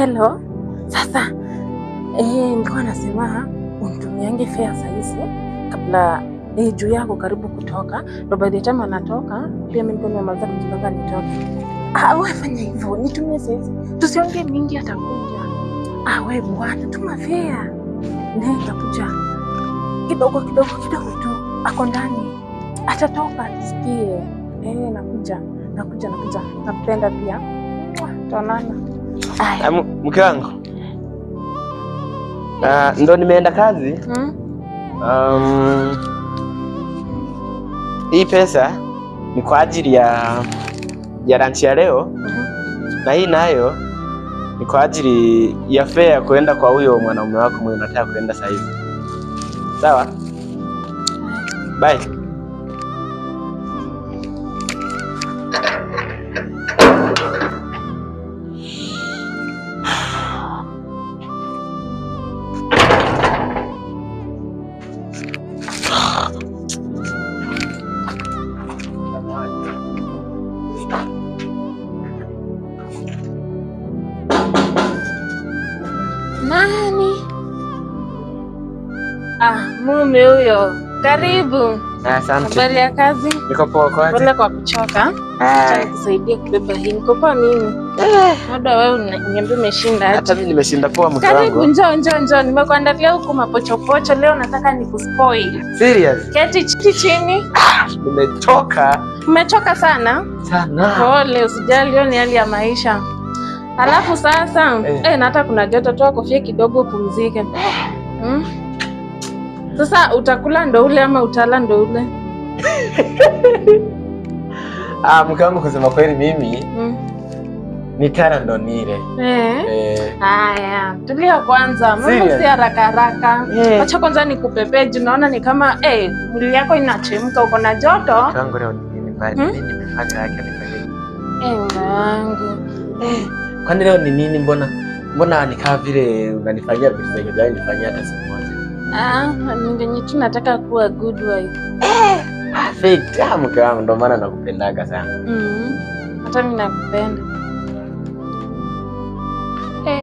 Hello. Sasa nilikuwa nasema unitumiange fare saizi kabla juu yako karibu kutoka. Ndio by the time anatoka, pia mimi nilikuwa nimemaliza kujipanga nitoke. Ah, wewe fanya hivyo, nitumie saizi. Tusiongee mingi, atakuja. Ah, wewe bwana, tuma fare. Ndio itakuja. Kidogo kidogo kidogo tu. Ako ndani. Atatoka tusikie. Nakuja. Nakuja, nakuja. Nakupenda pia. Tuonana. Aya. Mke wangu. Ndo nimeenda kazi. Hii pesa ni kwa ajili ya lunch ya leo. Na hii nayo ni kwa ajili ya fare ya kuenda kwa huyo mwanaume wako mwenye unataka kuenda sasa hivi. Sawa? Bye. Nani? Ah, mume huyo. Karibu. Asante. Habari ya kazi? Niko poa kwa. Pole kwa kuchoka. Acha nikusaidie kubeba hii. Niko poa mimi. Labda wewe uniambie umeshinda. Hata mimi nimeshinda poa mke wangu. Karibu, njoo njoo njoo. Nimekuandalia huku mapochopocho leo, nataka nikuspoil. Serious? Keti chini. Nimechoka. Umechoka sana? Sana. Pole, usijali, hiyo ni hali ya maisha. Alafu sasa, na hata kuna joto, toa kofia kidogo upumzike. Sasa utakula ndo ule ama utala ndo ule? Mke wangu, kusema kweli mimi nitala ndo nile. Haya, tulia kwanza. Mambo si haraka haraka. Acha kwanza nikupepe, naona ni kama mwili yako inachemka, uko na joto. Mke wangu leo nini nimefanya yake nifanye? Mume wangu. Kwani leo ni nini, mbona nikaa vile unanifanyia vitu zenye hujawahi nifanyia hata siku moja? Ni tu nataka kuwa good wife. Perfect. Mke wangu, ndo maana nakupendaga sana. Hata mimi nakupenda.